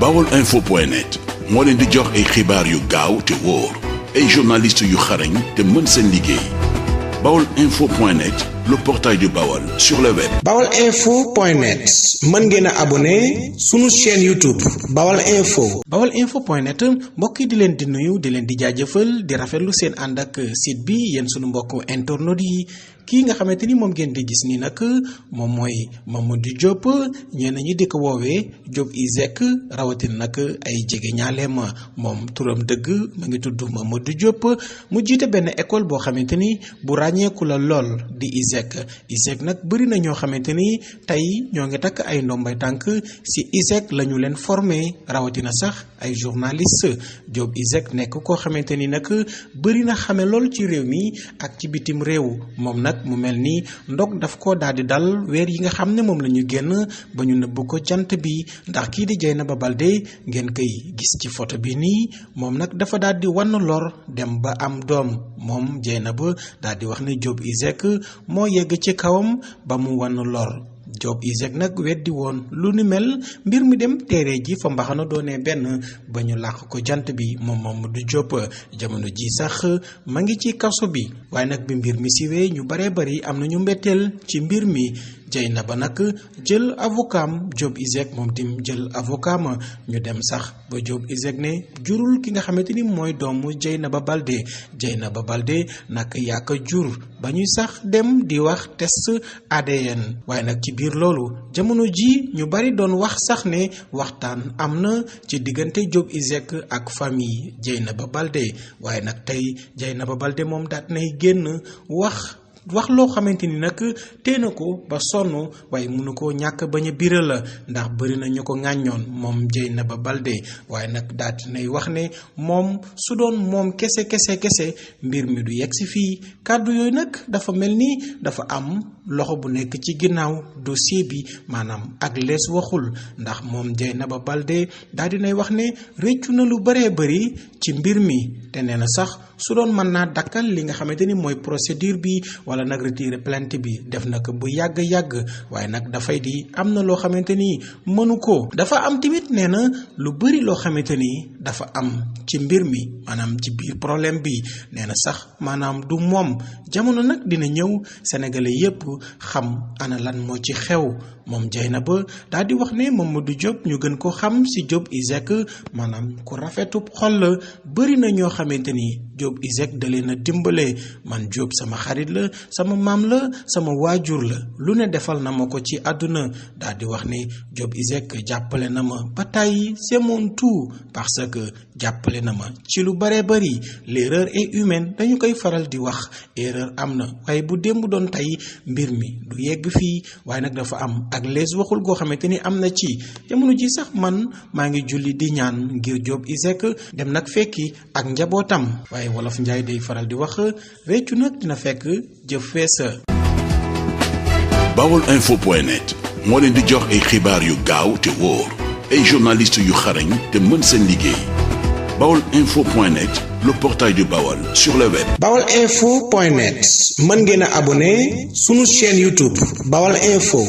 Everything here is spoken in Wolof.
baolinfo.net moo leen di jox ay xibaar yu gaaw te wóor ay journalistes yu xarañ te mën seen liggéey baolinfo.net, le portail du Baol sur le web. baolinfo.net mën ngeen a abonné sunu chaîne YouTube Baol Info. baolinfo.net mbokk yi di leen di nuyu di leen di jaajëfal di rafetlu seen ànd ak site bi yéen sunu mbokk internautes yi. kii nga xamante ni moom ngeen di gis nii nag moom mooy Mamadou Diop ñenn ñi di ko woowee Diop ISEC rawatina nag ay jege ñaaleem moom turam dëgg mu ngi tudd Mamadou Diop mu jiite benn école boo xamante ni bu ràññeeku la lool di ISEC nag bëri na ñoo xamante ni tey ñoo ngi takk ay ndombay tànk si ISEC la ñu leen formé rawatina sax ay journaliste Diop ISEC nekk koo xamante ni nag bëri na xame lool ci réew mi ak ci bitim réew moom nag mu mel ni ndog daf ko daal di dal weer yi nga xam ne moom la ñu génn ba ñu nëbb ko jant bi ndax kii di Dieynaba Baldé ngeen koy gis ci photo bi nii moom nag dafa daal di wan lor dem ba am doom moom Dieynaba daal di wax ne Diop ISEC moo yegg ci kawam ba mu wan lor Diop ISEC nag weddi woon lu ni mel mbir mi dem téere ji fa mbaxana doonee benn ba ñu làq ko jant bi moom Mamadou Diop jamono ji sax ma ngi ci kaso bi waaye nag bi mbir mi siwee ñu baree bari am nañu mbetteel ci mbir mi Dieynaba nag jël avocat Diop ISEC moom tim jël avocat ma ñu dem sax ba Diop ISEC ne jurul ki nga xamante ni mooy doomu Dieynaba Baldé nag yaa ko jur ba ñuy sax dem di wax test ADN waaye nag ci biir loolu jamono ji ñu bari doon wax sax ne waxtaan am na ci diggante Diop ISEC ak famille Dieynaba Baldé waaye nag tey Dieynaba Baldé moom daat nay génn wax loo xamante ni nag tee na ko ba sonn waaye mënu koo ñàkk bañ a biral la ndax bëri na ñu ko ŋàññoon moom Dieynaba Baldé waaye nag daal di nay wax ne moom su doon moom kese mbir mi du yegg si fii kàddu yooyu nag dafa mel ni dafa am loxo bu nekk ci ginnaaw dossier bi maanaam ak lees waxul ndax moom Dieynaba Baldé daal di nay wax ne réccu na lu bëree bëri ci mbir mi te nee na sax su doon mën naa dakkal li nga xamante ni mooy procédure bi wala nag retirer plainte bi def na ko bu yàgg waaye nag dafay di am na loo xamante ni mënu ko dafa am tamit nee na lu bëri loo xamante ni dafa am ci mbir mi maanaam ci biir problème bi nee na sax maanaam du moom jamono nag dina ñëw sénégalais yépp xam ana lan moo ci xew moom Dieynaba daal di wax ne Mamadou Diop ñu gën ko xam ci Diop ISEC maanaam ku rafetub xol la bëri na ñoo xamante ni Diop ISEC da leen a dimbale man Diop sama xarit la sama maam la sama waajur la lu ne defal na ma ko ci àdduna daal di wax ne Diop ISEC jàppale na ma ba tey c'est mon tout parce que jàppale na ma ci lu bare bari l'erreur est humaine dañu koy faral di wax erreur am na waaye bu démb doon tey mbir mi du yegg fii waaye nag dafa am ak lees waxul goo xamante ni am na ci jamono ji sax man maa ngi julli di ñaan ngir Diop ISEC dem nag fekki ak njabootam waaye wolof njaay day faral di wax réccu nag dina fekk jëf feesa baolinfo.net moo leen di jox ay xibaar yu gaaw te wóor ay journalistes yu xarañ te mën seen liggéey baolinfo.net, le portail du Baol sur le web. baolinfo.net mën ngeen a abonné sunu chaîne YouTube Baol Info.